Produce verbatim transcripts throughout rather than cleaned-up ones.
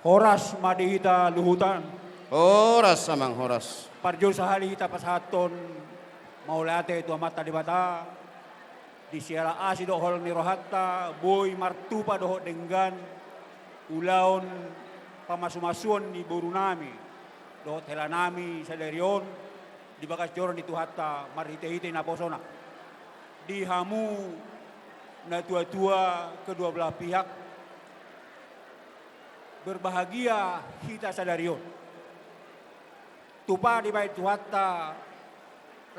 Horas ma di hita luhutan. Horas, Amang, horas. Parjolo sahali hita pasahathon mauliate tu Amanta Debata, di siala asi dohot holong ni rohanta, boi martupa dohot denggan ulaon pamasumasuon ni borunami dohot helanami sadari on, di bagas joro ni Tuhanta marhitehite naposona. Di hamu natuatua kedua belah pihak, berbahagia hita sadari on. Tupa dibahen Tuhanta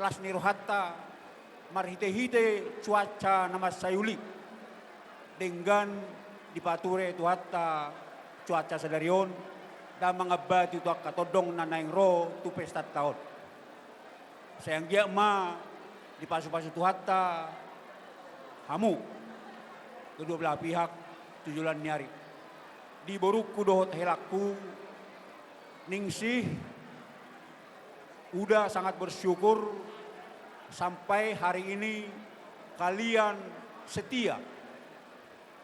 las ni rohanta, marhitehite cuaca na mansai uli, denggan dipature Tuhanta cuaca sadari on, ndang mangambati tu angka tondong na naeng ro tu pestanta on. Sai anggiat ma dipasupasu Tuhanta hamu kedua belah pihak tu joloan ni ari. Di borungku dohot helangku, Ningsih, Uda sangat bersyukur sampai hari ini kalian setia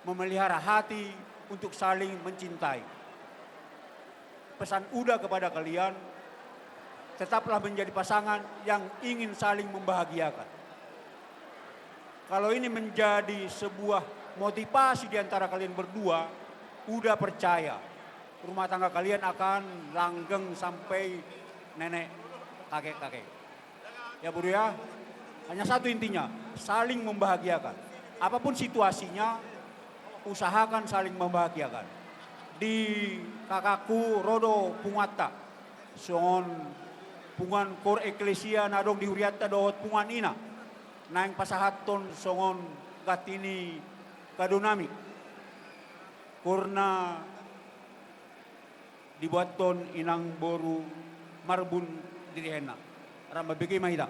memelihara hati untuk saling mencintai. Pesan Uda kepada kalian, tetaplah menjadi pasangan yang ingin saling membahagiakan. Kalau ini menjadi sebuah motivasi di antara kalian berdua, Uda percaya rumah tangga kalian akan langgeng sampai nenek kakek-kakek. Ya, Bro, ya. Hanya satu intinya, saling membahagiakan. Apapun situasinya, usahakan saling membahagiakan. Di kakakku ro do punguanta, songon punguan koor eklesia na adong di hurianta dohot punguan ina, naeng pasahathon songon ganti ni kadonami. Koor na dibuathon inang boru Marbun Dirihenna. Rap mambege ma hita.